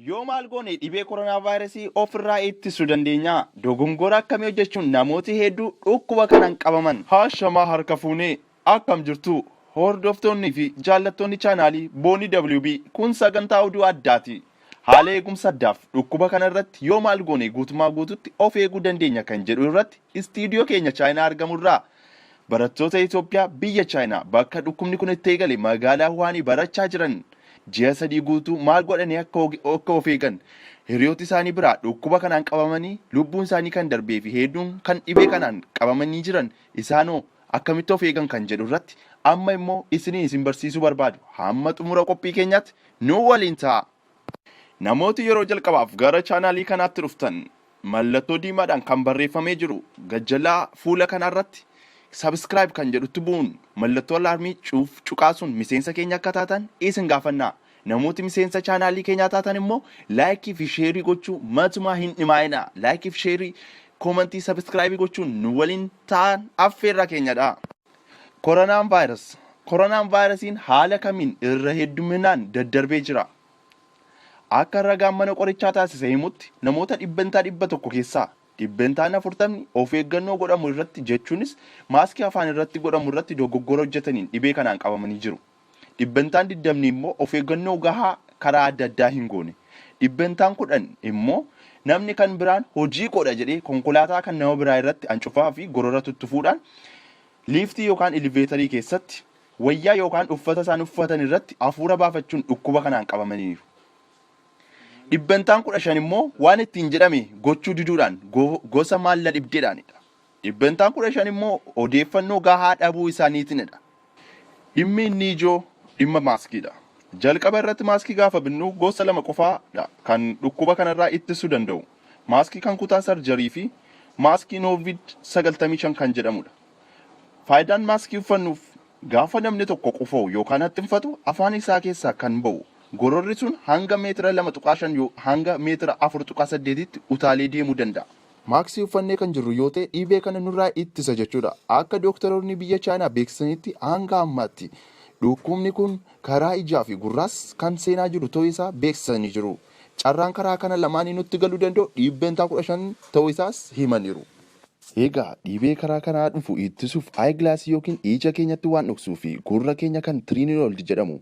Yoo maal goone dhibee koronaa vaayirasii ofirraa ittisuu dandeenya? Dogongora akkamii hojjechuun namooti hedduu dhukkuba kanaan qabaman? Haashamaa harka fuunee akkam jirtu hordoftoonni fi jaallattoonni chaanaalii Boonii WB kun sagantaa oduu addaati. Haala eegumsa addaaf dhukkuba kana irratti yoo maal goone guutumaa guututti of eeguu dandeenya kan jedhu irratti istiidiyoo keenya Chaayinaa argamu irraa barattoota Itoophiyaa biyya Chaayinaa bakka dhukkubni kun itti eegale magaalaa Wuhaanii barachaa jiran ji'a 3 guutuu maal godhanii akka of eegan hiriyoota isaanii biraa dhukkuba kanaan qabamanii lubbuun isaanii kan darbee fi hedduun kan dhibee kanaan qabamanii jiran isaanoo akkamitti of eegan kan jedhu irratti amma immoo isiniin isin barsiisuu barbaadu. Hamma xumura qophii keenyaatti nu waliin ta'a. Namooti yeroo jalqabaaf gara chaanaalii kanaatti dhuftan mallattoo diimaadhaan kan barreeffamee jiru gajjalaa fuula kanaa irratti subscribe kan jedhutti bu'uun mallattoo alaarmii cuuf cuqaasuun miseensa keenya akka taatan isin gaafanna. Namooti miseensa chaanaalii keenyaa taatan immoo laayikii fi sheerii gochuu matumaa hin dhimaa'ina. Laayikii fi sheerii koomantii sabiskiraayibii gochuun nu waliin ta'an affeerraa keenyadha. Koronaan vaayirus Koronaan vaayirasiin haala kamiin irra hedduminaan daddarbee jira? Akka ragaan mana qorichaa taasise himutti namoota dhibbentaa 100 keessaa dhibbentaan 40 of eeggannoo godhamu irratti jechuunis maaskii afaan irratti godhamu irratti dogoggora hojjetaniin dhibee kanaan qabamanii jiru. Dhibbentaan 20 immoo of eeggannoo gahaa karaa adda addaa hin goone. Dhibbentaan 10 immoo namni kan biraan hojii godha jedhee konkolaataa kan nama biraa irratti ancufaa fi gorora tuttufuudhaan liiftii yookaan iliveetarii keessatti wayyaa yookaan uffata isaan uffatan irratti hafuura baafachuun dhukkuba kanaan qabamaniiru. Dhibbentaan 15 immoo waan ittiin jedhame gochuu diduudhaan gosa maalla dhibdeedhaanidha. Dhibbentaan 15 immoo odeeffannoo gahaa dhabuu isaaniitinidha. Dhimmi inni ijoo dhimma maaskiidha. Jalqaba irratti maaskii gaafa binnu gosa lama qofaadha kan dhukkuba kanarraa ittisuu danda'u. Maaskii kan kutaa sarjarii fi maaskii Noovid 95 kan jedhamudha. Faayidaan maaskii uffannuuf gaafa namni tokko qufa'u yookaan haxxinfatu afaan isaa keessaa kan ba'u gororri sun hanga meetira 2.5 hanga meetira 4.8tti utaalee deemuu danda'a. Maaksii uffannee kan jirru yoo ta'e dhibee kana nurraa ittisa jechuudha. Akka dooktaroonni biyya Chaayinaa beeksisanitti hanga ammaatti dhukkubni kun karaa ijaa fi gurraas kan seenaa jiru ta'uu isaa beeksisanii jiru. Carraan karaa kana lamaanii nutti galuu danda'u 15% ta'uu isaas himaniiru. Egaa dhibee karaa kanaa dhufu ittisuuf eyeglass yookiin ija keenyatti waan dhoksuu fi gurra keenya kan tiriinirold jedhamu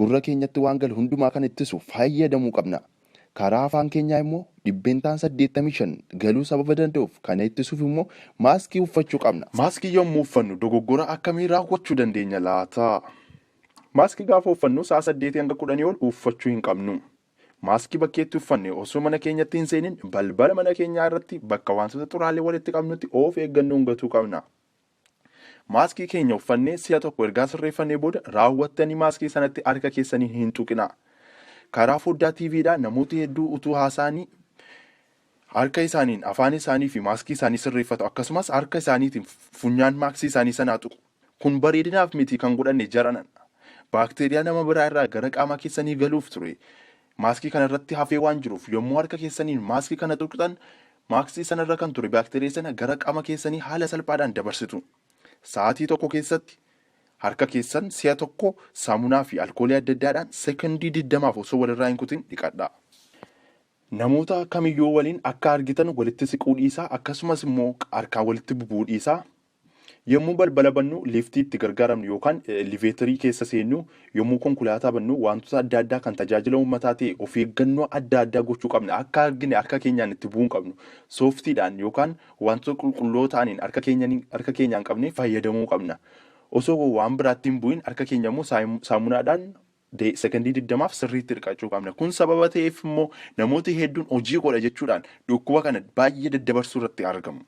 gurra keenyatti waan galu hundumaa kan ittisu fayyadamuu qabna. Karaa afaan keenyaa immoo dhibbentaan 85 galuu sababa danda'uuf kana ittisuuf immoo maaskii uffachuu qabna. Maaskii yommuu uffannu dogoggora akkamii raawwachuu dandeenya laata? Maaskii gaafa uffannu sa'a saddeetii hanga kudhanii ol uffachuu hin qabnu. Maaskii bakkeetti uffanne osoo mana keenyatti hin seenin balbala mana keenyaa irratti bakka wantoota xuraalee walitti qabnutti of eeggannoon gatuu qabna. Maaskii keenya uffannee si'a tokko ergaa sirreeffannee booda raawwattanii maaskii sanatti harka keessanii hin tuqinaa. Karaa foddaa TVdhaa namooti hedduu utuu haasa'anii harka isaaniin afaan isaanii fi maaskii isaanii sirreeffatu akkasumas harka isaaniitiin funyaan maaskii isaanii sanaa tuqu. Kun bareedinaaf miti kan godhanne jaranan. Baakteeriyaa nama biraa irraa gara qaama keessanii galuuf ture. Maaskii kana irratti hafee waan jiruuf yommuu harka keessaniin maaskii kana tuqxan maaskii sanarra kan ture baakteeriyaa sana gara qaama keessanii haala salphaadhaan dabarsitu. Sa'aatii tokko keessatti harka keessan si'a tokko saamunaa fi alkoolii adda addaadhaan sekondii 20f osoo walirraa hin kutin dhiqadhaa. Namoota kamiyyuu waliin akka argitan walitti siquu dhiisaa akkasumas immoo harkaan walitti bubu'uu dhiisaa. Yommuu balbala bannu, liiftii itti gargaaramnu yookaan eliveetarii keessa seennu, yommuu konkolaataa bannu wantoota adda addaa kan tajaajila uummataa ta'e of eeggannoo adda addaa gochuu qabna. Akka argine harka keenyaan itti bu'uu hin qabnu. Sooftiidhaan yookaan wantoota qulqulloo ta'aniin harka keenyaan harka keenyaan qabnee fayyadamuu qabna. Osoo waan biraatti hin bu'in harka keenya immoo saamunaadhaan sekondii 20f sirriitti dhiqachuu qabna. Kun sababa ta'eef immoo namooti hedduun hojii godha jechuudhaan dhukkuba kana baay'ee daddabarsuu irratti argamu.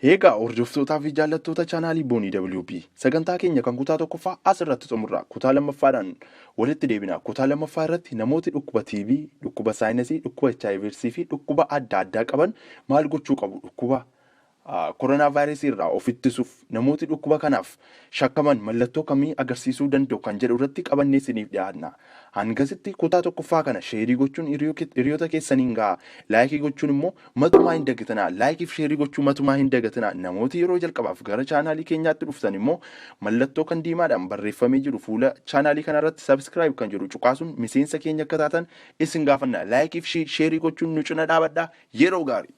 Eegaa hordoftootaa fi jaallattoota chaanaalii Boonii WB sagantaa keenya kan kutaa tokkoffaa as irratti xumurra. Kutaa lammaffaadhaan walitti deebina. Kutaa lammaffaa irratti namooti dhukkuba TB, dhukkuba saayinasii, dhukkuba HIV fi dhukkuba adda addaa qaban maal gochuu qabu? Dhukkuba Koronaa vaayirasii irraa of ittisuuf namooti dhukkuba kanaaf shakkaman mallattoo kamii agarsiisuu danda'u kan jedhu irratti qabannee isiniif dhiyaanna. Hangasitti kutaa tokkoffaa kana share gochuun hiriyoota keessaniin gahaa. Like gochuun immoo matumaa hin dagatinaa. Like fi share gochuu matumaa hin dagatinaa. Namooti yeroo jalqabaaf gara chaanaalii keenyaatti dhuftan immoo mallattoo kan diimaadhaan barreeffamee jiru fuula chaanaalii kanarratti subscribe kan jedhu cuqaasuun miseensa keenya akka taatan isin gaafanna. Like fi share gochuun nu cina dhaabadhaa. Yeroo gaarii.